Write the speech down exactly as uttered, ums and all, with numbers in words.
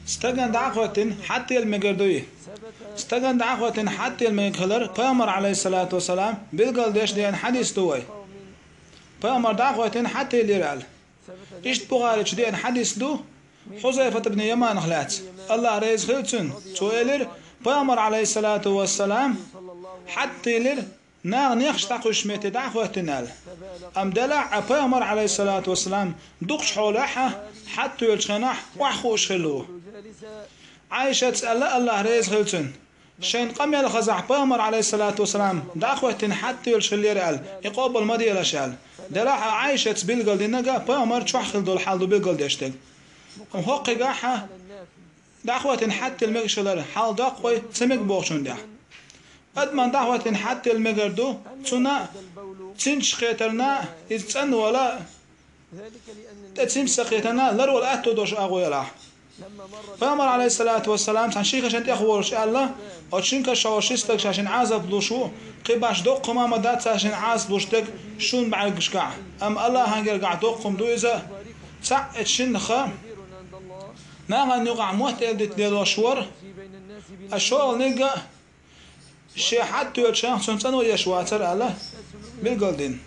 Стагана дӀа а хӀоьттина хьаттел мегар дуй? Стагана дӀа а хӀоьттина хьаттел мегар хилар пайхамар, алейхиссалату вассалам, билгал деш деана хьадис ду вай. Пайхамар дӀа а хӀоьттина хьаттелира аьлла. Иштта Бухаричу деана хьадис ду, Хьузайфат ибн Яманах лаьцна, Аллах реза хила цунна, цо элира, пайхамар, алейхиссалату вассалам, хьаттелира, наха нехаш дӀакхуьссучу метте дӀа а хӀоьттина аьлла. Амма делахь а пайхамар, алейхиссалату вассалам, дукхачу хьолехь а, хьаттоьлучу хенахь охьахууш хилла ву. Ӏайшатс аьлла, Аллах реза хила цунна, шайна къамел хазахь пайхамар, алейхиссалату вассалам, дӀа а хӀоьттина хьаттоьлуш хиллера аьлла, и къобал ма делаш аьлла. Делахь а Ӏайшатс билгал динарг пайхамар чохь хилла долу хьал ду билгал деш дерг. Амма хӀокхуьнгахь а дӀа а хӀоьттина хьаттел мегаш хилар хьал доккху вай ца мега бохучунна тӀехь. Адамна дӀа а хӀоьттина хьаттел мегар ду, цунна цинцаш кхетарна, иза цӀанвала, тӀе цинцаш ца кхетарна, ларвала аьтто долуш агӀо ялахь. Пайхамар, алейхиссалату вассалам, цхьана ши кашана тӀехволуш аьлла, оцу шина кашахь ши стаг ша шина Ӏазап луш ву, кхин баш доккха хӀума ма дац ша шина Ӏазап луш дерг шун бӀаьргашкахь. Амма Аллахьан гергахь доккха хӀума ду иза. Цхьаъ оцу шиннах нахана юкъахь мотт элдита лелош вара, а шолгӀаниг а шен хьаттоьлучу хенахь цунна цӀано еш вацара аьлла, билгал дина.